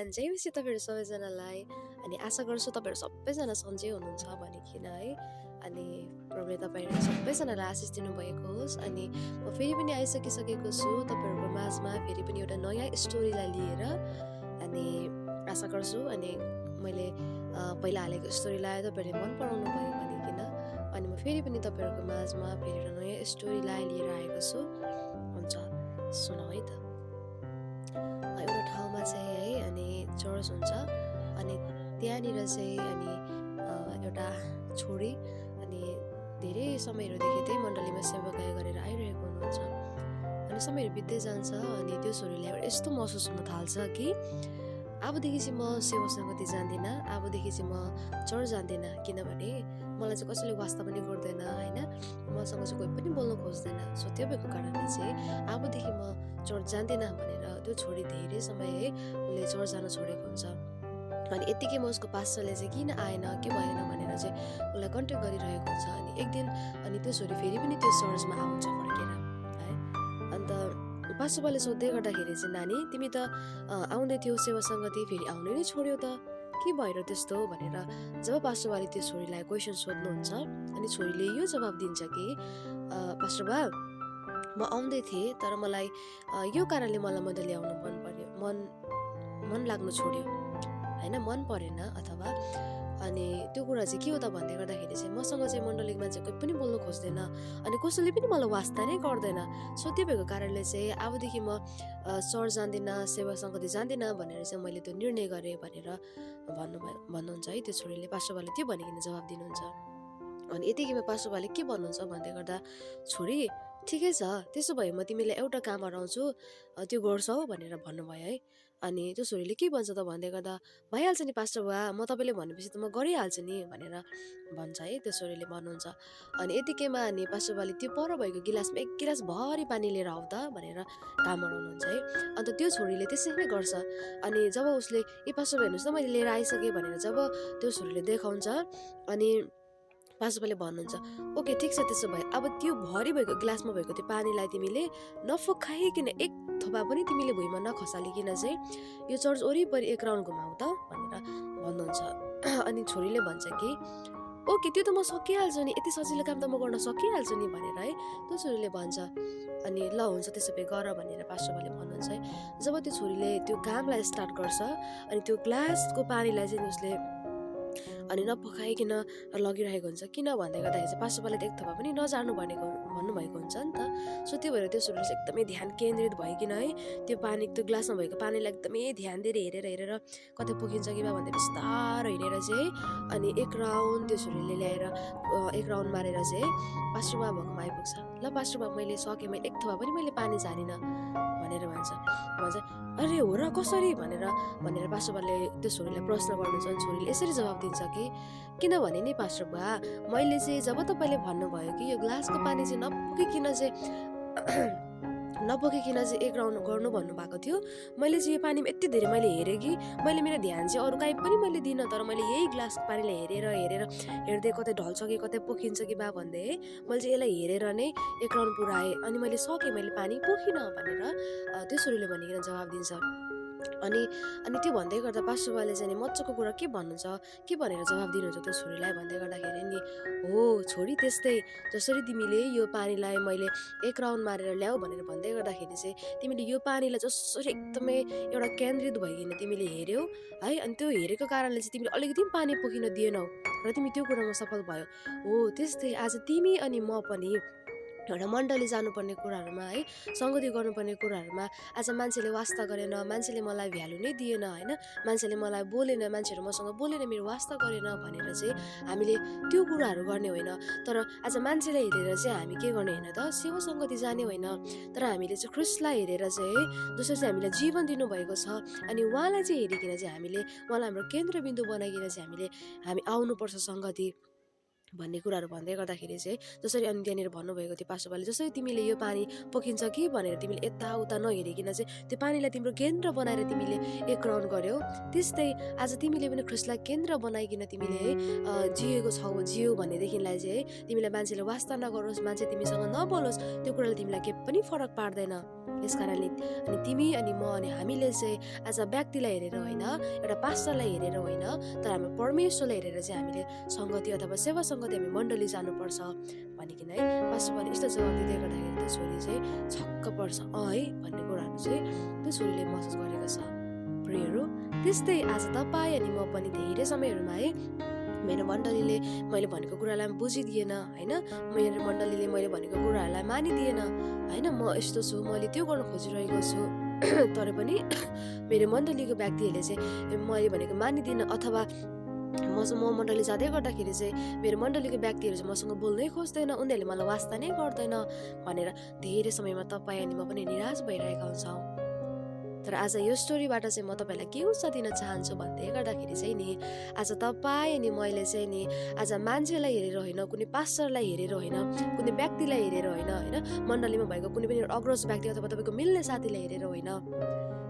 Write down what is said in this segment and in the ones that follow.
बिहान जयमसी तपाईँहरू सबैजनालाई। अनि आशा गर्छु तपाईँहरू सबैजना सन्चै हुनुहुन्छ भनिकन है। अनि प्रभुले तपाईँहरू सबैजनालाई आशिष दिनुभएको होस्। अनि म फेरि पनि आइसकिसकेको छु तपाईँहरूको माझमा फेरि पनि एउटा नयाँ स्टोरीलाई लिएर। अनि आशा गर्छु अनि मैले पहिला हालेको स्टोरीलाई तपाईँहरूले मन पराउनु भयो भनिकन। अनि म फेरि पनि तपाईँहरूको माझमा फेरि एउटा नयाँ स्टोरीलाई लिएर आएको छु। हुन्छ सुनौ है त। एउटा ठाउँमा चाहिँ है अनि चर्च हुन्छ। अनि त्यहाँनिर चाहिँ अनि एउटा छोरी अनि धेरै समयहरूदेखि त्यही मण्डलीमा सेवाकाय गरेर आइरहेको हुनुहुन्छ। अनि समयहरू बित्दै जान्छ अनि त्यो छोरीलाई एउटा यस्तो महसुस हुन थाल्छ कि अबदेखि चाहिँ म सेवा सङ्गति जान्दिनँ, अबदेखि चाहिँ म चर्च जान्दिनँ, किनभने मलाई चाहिँ कसैले वास्ता पनि गर्दैन होइन, मसँग चाहिँ कोही पनि बोल्न खोज्दैन। सो त्यो भएको कारणले चाहिँ अबदेखि म चर्च जान्दिनँ भनेर त्यो छोरी धेरै समय है उसले चर्च जान छोडेको हुन्छ। अनि यत्तिकैमा उसको पास्टरले चाहिँ किन आएन के भएन भनेर चाहिँ उसलाई कन्ट्याक्ट गरिरहेको हुन्छ। अनि एक दिन अनि त्यो छोरी फेरि पनि त्यो चर्चमा आउँछ फर्केर है। अन्त पास्टरले सोध्दै गर्दाखेरि चाहिँ नानी तिमी त आउँदै थियो सेवा सङ्गति फेरि आउनै नै छोड्यो त, के भएर त्यस्तो भनेर जब पास्टरले त्यो छोरीलाई क्वेसन सोध्नुहुन्छ अनि छोरीले यो जवाब दिन्छ कि पास्टर बा म आउँदै थिएँ तर मलाई यो कारणले मलाई मण्डली आउनु मन लाग्नु छोड्यो होइन, मन परेन अथवा अनि त्यो कुरा चाहिँ के हो त भन्दै गर्दाखेरि चाहिँ मसँग चाहिँ मण्डलीमा चाहिँ कोही पनि बोल्नु खोज्दैन अनि कसैले पनि मलाई वास्ता नै गर्दैन। सो त्यो भएको कारणले चाहिँ अबदेखि म चर्च जान्दिनँ, सेवा सङ्गति जान्दिनँ भनेर चाहिँ मैले त्यो निर्णय गरेँ भनेर भन्नुहुन्छ है त्यो छोरीले। पास्टरले त्यो भनिकन जवाब दिनुहुन्छ। अनि यतिकैमा पास्टरले के भन्नुहुन्छ भन्दै गर्दा छोरी ठिकै छ, त्यसो भए म तिमीलाई एउटा काम हराउँछु त्यो गर्छौ भनेर भन्नुभयो है। अनि त्यो छोरीले के भन्छ त भन्दै गर्दा भइहाल्छ नि पास्टर बा, म तपाईँले भनेपछि त म गरिहाल्छु नि भनेर भन्छ है त्यो छोरीले भन्नुहुन्छ। अनि यतिकैमा अनि पास्टर बाले त्यो पर भएको गिलासमा एक गिलास भरि पानी लिएर आऊ त भनेर काम हराउनुहुन्छ है। अन्त त्यो छोरीले त्यसरी नै गर्छ। अनि जब उसले ए पास्टर बा हेर्नुहोस् त मैले लिएर आइसकेँ भनेर जब त्यो छोरीले देखाउँछ अनि पास्टरले भन्नुहुन्छ ओके ठिक छ, त्यसो भए अब त्यो भरि भएको गिलासमा भएको त्यो पानीलाई तिमीले नफुकाइकन एक थोपा पनि तिमीले भुइँमा नखसालिकन चाहिँ यो चर्च वरिपरि एक राउन्ड घुमाऊ त भनेर भन्नुहुन्छ। अनि छोरीले भन्छ कि ओके त्यो त म सकिहाल्छु नि, यति सजिलो काम त म गर्न सकिहाल्छु नि भनेर है त्यो छोरीले भन्छ। अनि ल हुन्छ त्यसो भए गर भनेर पास्टरले भन्नुहुन्छ है। जब त्यो छोरीले त्यो कामलाई स्टार्ट गर्छ अनि त्यो ग्लासको पानीलाई चाहिँ उसले अनि नपखाइकन लगिरहेको हुन्छ। किन भन्दै गर्दाखेरि चाहिँ पास्टरले त एक थोपा पनि नजानु भन्नुभएको हुन्छ नि त। सो त्यो भएर त्यो छोरीले चाहिँ एकदमै ध्यान केन्द्रित भइकन है त्यो पानी त्यो ग्लासमा भएको पानीलाई एकदमै ध्यान दिएर हेरेर कतै पोखिन्छ कि बा भन्दै बिस्तारो हिँडेर चाहिँ अनि एक राउन्ड त्यो छोरीले ल्याएर एक राउन्ड मारेर चाहिँ पास्टर बा भएकोमा आइपुग्छ। ल पास्टर बा मैले सकेँ, मैले एक थोपा पनि मैले पानी झारिनँ भनेर भन्छ। अरे हो र कसरी भनेर पास्टरले त्यो छोरीलाई प्रश्न गर्नुहुन्छ। अनि छोरीले यसरी जवाब दिन्छ कि किनभने नि पास्टर बा मैले चाहिँ जब तपाईँले भन्नुभयो कि यो ग्लासको पानी चाहिँ नपोखिकन चाहिँ एक राउन्ड गर्नु भन्नुभएको थियो, मैले चाहिँ यो पानीमा यति धेरै मैले हेरेँ कि मैले मेरो ध्यान चाहिँ अरू काहीँ पनि मैले दिइनँ, तर मैले यही ग्लासको पानीलाई हेर्दै कतै ढल्छ कि कतै पोखिन्छ कि बा भन्दै है मैले चाहिँ यसलाई हेरेर नै एक राउन्ड पुऱ्याएँ अनि मैले सकेँ, मैले पानी पोखिनँ भनेर त्यो छोरीले भनिकन जवाब दिन्छ। अनि त्यो भन्दै गर्दा पास्टर बाले चाहिँ मजाको कुरा के भन्नुहुन्छ के भनेर जवाब दिनुहुन्छ त्यो छोरीलाई भन्दै गर्दाखेरि नि हो छोरी त्यस्तै जसरी तिमीले यो पानीलाई मैले एक राउन्ड मारेर ल्याऊ भनेर भन्दै गर्दाखेरि चाहिँ तिमीले यो पानीलाई जसरी एकदमै एउटा केन्द्रित भइकन तिमीले हेऱ्यौ है। अनि त्यो हेरेको कारणले चाहिँ तिमीले अलिकति पनि पानी पोखिन दिएनौ र तिमी त्यो कुरामा सफल भयो। हो त्यस्तै आज तिमी अनि म पनि एउटा मण्डली जानुपर्ने कुराहरूमा है सङ्गति गर्नुपर्ने कुराहरूमा आज मान्छेले वास्ता गरेन, मान्छेले मलाई भ्यालु नै दिएन होइन, मान्छेले मलाई बोलेन, मान्छेहरू मसँग बोलेन, मेरो वास्ता गरेन भनेर चाहिँ हामीले त्यो कुराहरू गर्ने होइन। तर आज मान्छेलाई हेरेर चाहिँ हामी के गर्ने होइन त सेवा सङ्गति जाने होइन, तर हामीले चाहिँ ख्रिस्टलाई हेरेर चाहिँ जसरी चाहिँ हामीलाई जीवन दिनुभएको छ अनि उहाँलाई चाहिँ हेरिकन चाहिँ हामीले उहाँलाई हाम्रो केन्द्रबिन्दु बनाइकन चाहिँ हामी आउनुपर्छ सङ्गति भन्ने कुराहरू भन्दै गर्दाखेरि चाहिँ जसरी अनि त्यहाँनिर भन्नुभएको थियो पास्टर बाले, जसरी तिमीले यो पानी पोखिन्छ कि भनेर तिमीले यताउता नहेरिकन चाहिँ त्यो पानीलाई तिम्रो केन्द्र बनाएर तिमीले ग्रहण गर्यौ, त्यस्तै आज तिमीले पनि ख्रिस्टलाई केन्द्र बनाइकन तिमीले जियौ भनेदेखिलाई चाहिँ तिमीलाई मान्छेले वास्ता नगरोस्, मान्छे तिमीसँग नबोलोस्, त्यो कुराले तिमीलाई केही पनि फरक पार्दैन। यस कारणले अनि तिमी अनि म अनि हामीले चाहिँ आज व्यक्तिलाई हेरेर होइन, एउटा पास्टरलाई हेरेर होइन, तर हाम्रो परमेश्वरलाई हेरेर चाहिँ हामीले सङ्गति अथवा सेवा सङ्गति हामी मण्डली जानुपर्छ भनिकन है पास्टर बाले यस्तो जवाब दिँदै गर्दाखेरि त्यो छोरी चाहिँ छक्क पर्छ है भन्ने कुराहरू चाहिँ त्यो छोरीले महसुस गरेको छ। प्रियहरू, त्यस्तै आज तपाईँ अनि म पनि धेरै समयहरूमा है मेरो मण्डलीले मैले भनेको कुरालाई बुझिदिएन होइन, मेरो मण्डलीले मैले भनेको कुराहरूलाई मानिदिएन होइन, म यस्तो छु, मैले त्यो गर्न खोजिरहेको छु तर पनि मेरो मण्डलीको व्यक्तिहरूले चाहिँ मैले भनेको मानिदिएन, अथवा म मण्डली जाँदै गर्दाखेरि चाहिँ मेरो मण्डलीको व्यक्तिहरू चाहिँ मसँग बोल्नै खोज्दैन, उनीहरूले मलाई वास्ता नै गर्दैन भनेर धेरै समयमा तपाईँ अनि म पनि निराश भइरहेका हुन्छौँ। तर आज यो स्टोरीबाट चाहिँ म तपाईँलाई के उत्साह दिन चाहन्छु भन्दै गर्दाखेरि चाहिँ नि आज तपाईँ अनि मैले चाहिँ नि आज मान्छेलाई हेरेर होइन, कुनै पास्टरलाई हेरेर होइन, कुनै व्यक्तिलाई हेरेर होइन, मण्डलीमा भएको कुनै पनि अग्रज व्यक्ति अथवा तपाईँको मिल्ने साथीलाई हेरेर होइन,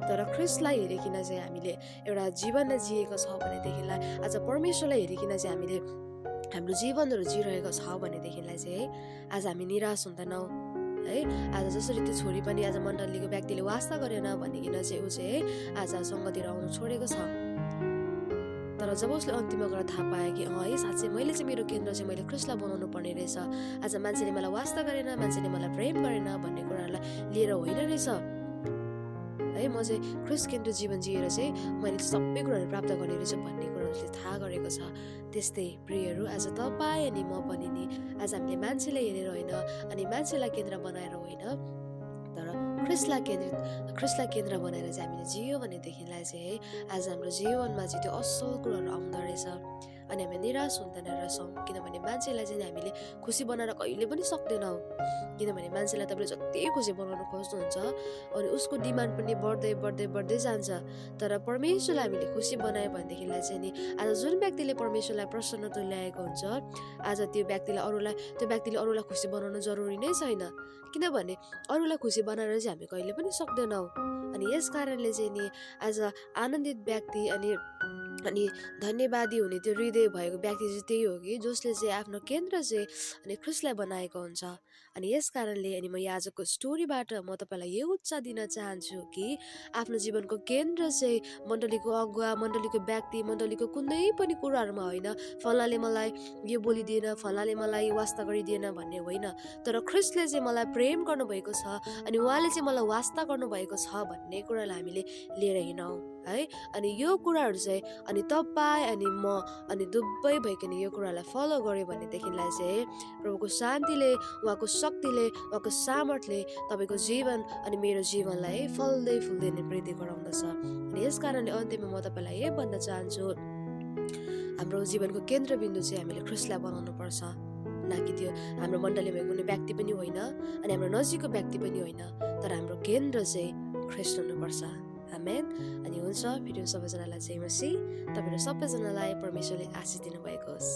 तर ख्रिस्टलाई हेरिकन चाहिँ हामीले एउटा जीवन जिएको छ भनेदेखिलाई, आज परमेश्वरलाई हेरिकन चाहिँ हामीले हाम्रो जीवनहरू जिइरहेको छ भनेदेखिलाई चाहिँ है आज हामी निराश हुँदैनौँ है। आज जसरी त्यो छोरी पनि आज मण्डलीको व्यक्तिले वास्ता गरेन भनिकन चाहिँ ऊ चाहिँ है आज सङ्गतिर आउनु छोडेको छ, तर जब उसले अन्तिममा गएर थाहा पायो कि है साँच्चै मैले चाहिँ मेरो केन्द्र चाहिँ मैले ख्रिस्टलाई बनाउनु पर्ने रहेछ, आज मान्छेले मलाई वास्ता गरेन, मान्छेले मलाई प्रेम गरेन भन्ने कुराहरूलाई लिएर होइन रहेछ है, म चाहिँ ख्रिस्ट केन्द्र जीवन जिएर चाहिँ मैले सबै कुराहरू प्राप्त गर्ने रहेछु भन्ने कुरा उसले थाहा गरेको छ। त्यस्तै प्रियहरू, आज तपाईँ अनि म पनि नि आज हामीले मान्छेलाई हेरेर होइन अनि मान्छेलाई केन्द्र बनाएर होइन, तर ख्रिस्टलाई केन्द्र बनाएर चाहिँ हामीले जियो भनेदेखिलाई चाहिँ है आज हाम्रो जीवनमा चाहिँ त्यो असल कुराहरू आउँदो रहेछ अनि हामी निराश हुँदैन रहेछौँ, किनभने मान्छेलाई चाहिँ हामीले खुसी बनाएर कहिले पनि सक्दैनौँ, किनभने मान्छेलाई तपाईँले जति खुसी बनाउन खोज्नुहुन्छ अनि उसको डिमान्ड पनि बढ्दै बढ्दै बढ्दै जान्छ, तर परमेश्वरलाई हामीले खुसी बनायो भनेदेखिलाई चाहिँ नि आज जुन व्यक्तिले परमेश्वरलाई प्रसन्न तुल्याएको हुन्छ आज त्यो व्यक्तिले अरूलाई खुसी बनाउनु जरुरी नै छैन, किनभने अरूलाई खुसी बनाएर चाहिँ हामी कहिले पनि सक्दैनौँ। अनि यस कारणले चाहिँ नि आज आनन्दित व्यक्ति अनि धन्यवादी हुने त्यो हृदय भएको व्यक्ति चाहिँ त्यही हो कि जसले चाहिँ आफ्नो केन्द्र चाहिँ अनि ख्रिस्टलाई बनाएको हुन्छ। अनि यस कारणले अनि म यो आजको स्टोरीबाट म तपाईँलाई यो उत्साह दिन चाहन्छु कि आफ्नो जीवनको केन्द्र चाहिँ मण्डलीको अगुवा, मण्डलीको व्यक्ति, मण्डलीको कुनै पनि कुराहरूमा होइन, फलाले मलाई यो बोलिदिएन, फलाले मलाई वास्ता गरिदिएन भन्ने होइन, तर ख्रिस्टले चाहिँ मलाई प्रेम गर्नुभएको छ अनि उहाँले चाहिँ मलाई वास्ता गर्नुभएको छ भन्ने कुरालाई हामीले लिएर हिँडौँ है। अनि यो कुराहरू चाहिँ अनि तपाईँ अनि म अनि दुबै भइकन यो कुरालाई फलो गऱ्यो भनेदेखिलाई चाहिँ प्रभुको शान्तिले, उहाँको शक्तिले, उहाँको सामर्थ्यले तपाईँको जीवन अनि मेरो जीवनलाई फल्दै फुल्दै नै वृद्धि गराउँदछ। अनि यस कारणले अन्त्यमा म तपाईँलाई यही भन्न चाहन्छु, हाम्रो जीवनको केन्द्रबिन्दु चाहिँ हामीले ख्रिस्टलाई बनाउनु पर्छ, न कि त्यो हाम्रो मण्डलीमा कुनै व्यक्ति पनि होइन अनि हाम्रो नजिकको व्यक्ति पनि होइन, तर हाम्रो केन्द्र चाहिँ ख्रिस्ट हुनुपर्छ। आमेन। अनि हुन्छ, फेरि सबैजनालाई जय मसीह, तपाईँहरू सबैजनालाई परमेश्वरले आशिष दिनुभएको होस्।